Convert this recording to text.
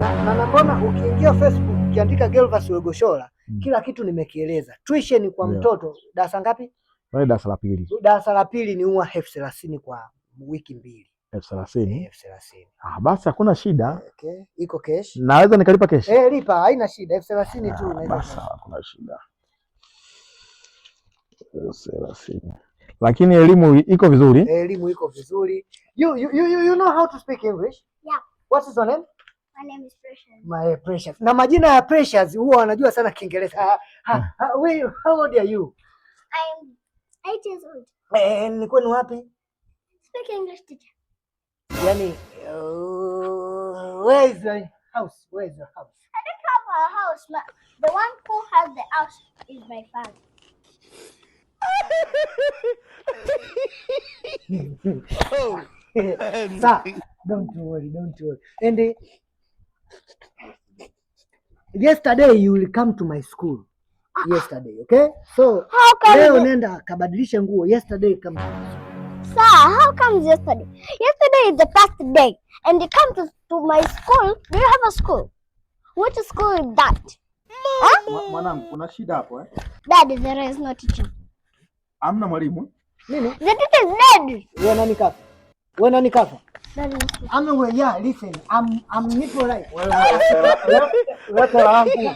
Na mbona ukiingia Facebook ukiandika Gervas Rwegoshora, kila kitu nimekieleza. Tuition kwa mtoto darasa ngapi? Wewe darasa la pili. Darasa la pili ni huwa 30,000 kwa wiki 2. 30,000. 30,000. Ah, basi hakuna shida. Okay. Iko cash. Naweza nikalipa cash? Eh, lipa, haina shida. 30,000 tu Ah, unaweza. basi hakuna shida. 30,000. Lakini elimu iko vizuri. Elimu iko vizuri. You know how to speak English? Yeah. What is your name? My name is Precious. My Precious. Na majina ya Precious huwa wanajua sana Kiingereza. Ha, ha, ha, wait, how old are you? I'm 8 years old. Eh, ni kwenu wapi? Speak English, teacher. Yani, where is your house? Where is your house? I don't have a house. The one who has the house is my father. Sir, don't worry, don't worry. And yesterday you will come to my school. Yesterday, okay? So How come? leo nenda kabadilishe nguo. Yesterday come to my school. Sir, how comes yesterday? Yesterday is the past day, and you come to my school. Do you have a school? Which school is that? Huh? Mwanangu, kuna shida hapo eh? Daddy, there is no teacher. Hamna mwalimu. Nini? The teacher is dead. Wewe nani kafa? Wewe nani kafa? Daddy, I'm yeah, listen. I'm nipo right. Wewe leta langu.